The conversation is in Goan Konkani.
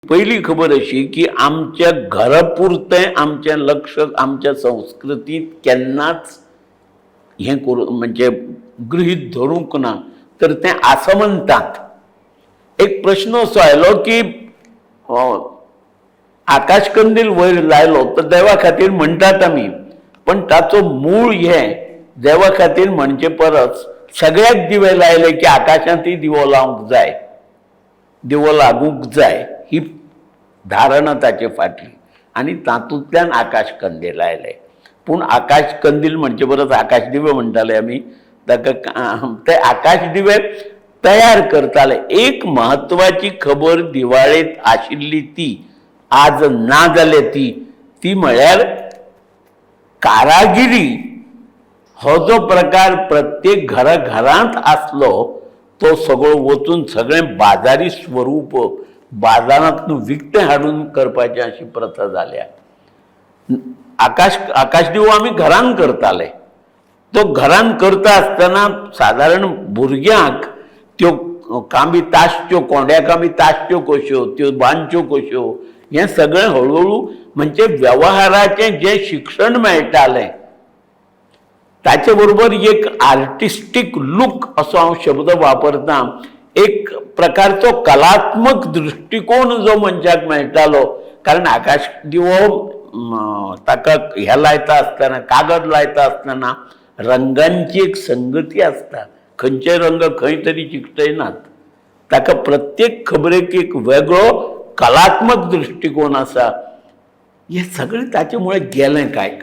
पयली खबर अशी की आमच्या घरा पुरतें आमचें लक्ष आमच्या संस्कृतींत केन्नाच हें करूं म्हणजे गृहीत धरूंक ना, तर तें आसमंतात. एक प्रश्न असो आयलो की आकाश कंदील वयर लायलो तर देवा खातीर म्हणटात आमी, पण ताचो मूळ हें देवा खातीर म्हणचे परस सगळ्याक दिवे लायले की आकाशांतय दिवो लावंक जाय, दिवो लागूंक जाय, ही धारणा ताचे फाटली. आनी तातूंतल्यान आकाश कंदील आयले. पूण आकाश कंदील म्हणचे परस आकाश दिवे म्हणटाले आमी ताका. ते आकाश दिवे तयार करताले. एक म्हत्वाची खबर दिवाळेंत आशिल्ली ती आज ना जाल्या, ती ती म्हळ्यार कारागिरी. हो जो प्रकार प्रत्येक घरा घरांत आसलो तो सगळो वचून सगळें बाजारी स्वरूप, बाजारांत विकतें हाडून करपाची अशी प्रथा जाल्या. आकाशदिवो आमी घरान करताले. तो घरान करता आसतना सादारण भुरग्यांक त्यो कांबी तासच्यो, कोंड्या कांबी तासच्यो कश्यो, त्यो बांदच्यो कश्यो, हें सगळें हळुहळू म्हणजे वेव्हाराचें जें शिक्षण मेळटालें ताचे बरोबर एक आर्टिस्टीक लूक असो हांव शब्द वापरता, एक प्रकारचो कलात्मक दृश्टिकोन जो मनशाक मेळटालो. कारण आकाश दिवो ताका हें लायता आसतना, कागद लायता आसतना रंगांची एक संगती आसता. खंयचे रंग खंय तरी चिकटयनात, ताका प्रत्येक खबरेक एक वेगळो कलात्मक दृश्टिकोन आसा. हें सगळें ताचे मुळे गेलें काय?